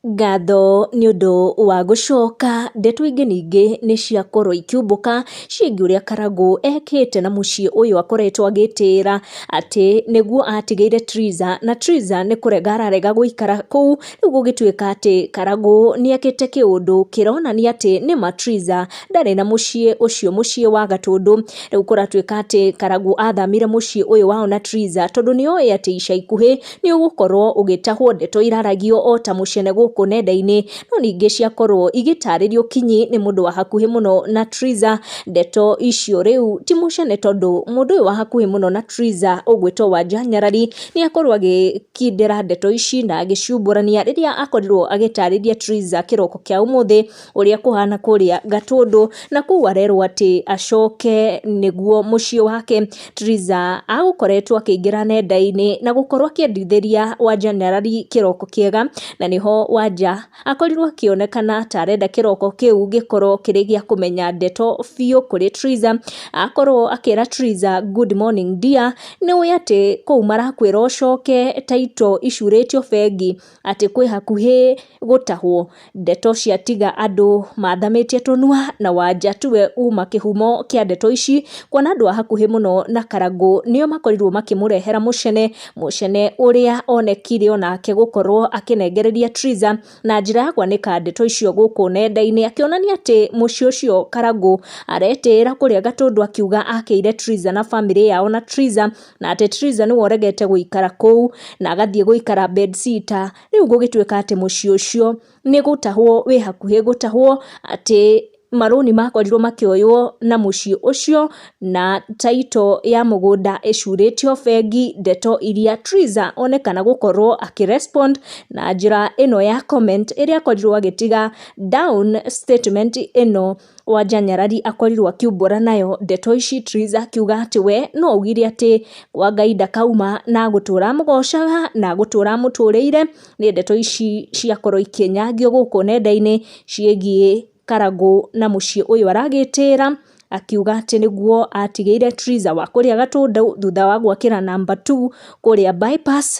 Ngatho nĩ ũndũ wa gũcoka, ndeto ingĩ ningĩ nĩ ciakorwo ikiumbũka ciĩgiĩ ũrĩa Karangũ ekĩte na mũciĩ ũyũ akoretwo agĩtĩĩra atĩ nĩguo atigĩire Triza, na Triza nĩ kũrega ararega gũikara kũu, rĩu gũgĩtuĩka atĩ Karangũ nĩ ekĩte kĩũndũ kĩronania atĩ nĩma Triza ndarĩ na mũciĩ ũcio mũciĩ wa Gatũndũ. Rĩu kũratuĩka atĩ Karangũ athamire mũciĩ ũyũ wao na Triza tondũ nĩ oĩ atĩ ica ikuhĩ nĩ ũgũkorwo ũgĩtahwo, ndeto iraragio o ta mũcene gũkũ nenda-inĩ, no ningĩ ciakorwo igĩtarĩrio kinyi nĩ mũndũ wa hakuhĩ mũno na Triza. Ndeto icio rĩu ti mũcene tondũ mũndũ ũyũ wa hakuhĩ mũno na Triza ũgwĩtwo Wanja Nyarari nĩ akorwo agĩkindĩra ndeto ici na agĩciumbũrania rĩrĩa akorirwo agĩtarĩria Triza kĩroko kĩa ũmũthĩ ũrĩa kũhana kũrĩa Gatũndũ, na kũu arerwo atĩ acoke nĩguo mũciĩ wake. Triza agũkoretwo akĩingĩra nenda-inĩ na gũkorwo akĩendithĩria Wanja Nyarari kĩroko kĩega, na nĩho Wanja akorirwo akĩonekana ta arenda kĩroko kĩu gĩkorwo kĩrĩ gĩa kũmenya ndeto biũ kũrĩ Triza. Akorwo akĩra Triza good morning dear, nĩ ũĩ atĩ kũu marakwĩra ũcoke taito icurĩtio bengi atĩ kwĩ hakuhĩ gũtahwo. Ndeto ciatiga andũ mathamĩtie tũnua na Wanja tiwe uma kĩhumo kĩa ndeto ici, kuona andũ a hakuhĩ mũno na Karangũ nĩo makorirwo makĩmũrehera mũcene, mũcene ũrĩa onekire onake gũkorwo akĩnengereria Triza na njĩra ya kwanĩka ndeto icio gũkũ nenda-inĩ, akĩonania atĩ mũciĩ ũcio Karangũ aretĩĩra kũrĩa Gatũndũ akiuga akĩire Triza na bamĩrĩ yao na Triza, na atĩ Triza nĩwe ũregete gũikara kũu na agathiĩ gũikara bedsitter. Rĩu gũgĩtuĩka atĩ mũciĩ ũcio nĩ gũtahwo wĩ hakuhĩ gũtahwo, atĩ marũni makorirwo makĩoywo na mũciĩ ũcio na taito ya mũgũnda ĩcurĩtio bengi, ndeto iria Triza onekana gũkorwo akĩ respond na njĩra ĩno ya comment ĩrĩa akorirwo agĩtiga down statement ĩno Wanja Nyarari akorirwo akiumbũra nayo ndeto ici. Triza akiuga atĩ we no augire atĩ kwa Ngai ndakauma na gũtũra amũgocaga na gũtũra amũtũrĩire. Nĩ ndeto ici ciakorwo ikĩnyangio gũkũ nenda-inĩ ciĩgiĩ Karangũ na mũciĩ ũyũ aragĩtĩĩra, akiuga atĩ nĩguo atigĩire Triza wa kũrĩa Gatũndũ thutha wa gwakĩra number 2 kũrĩa bypass.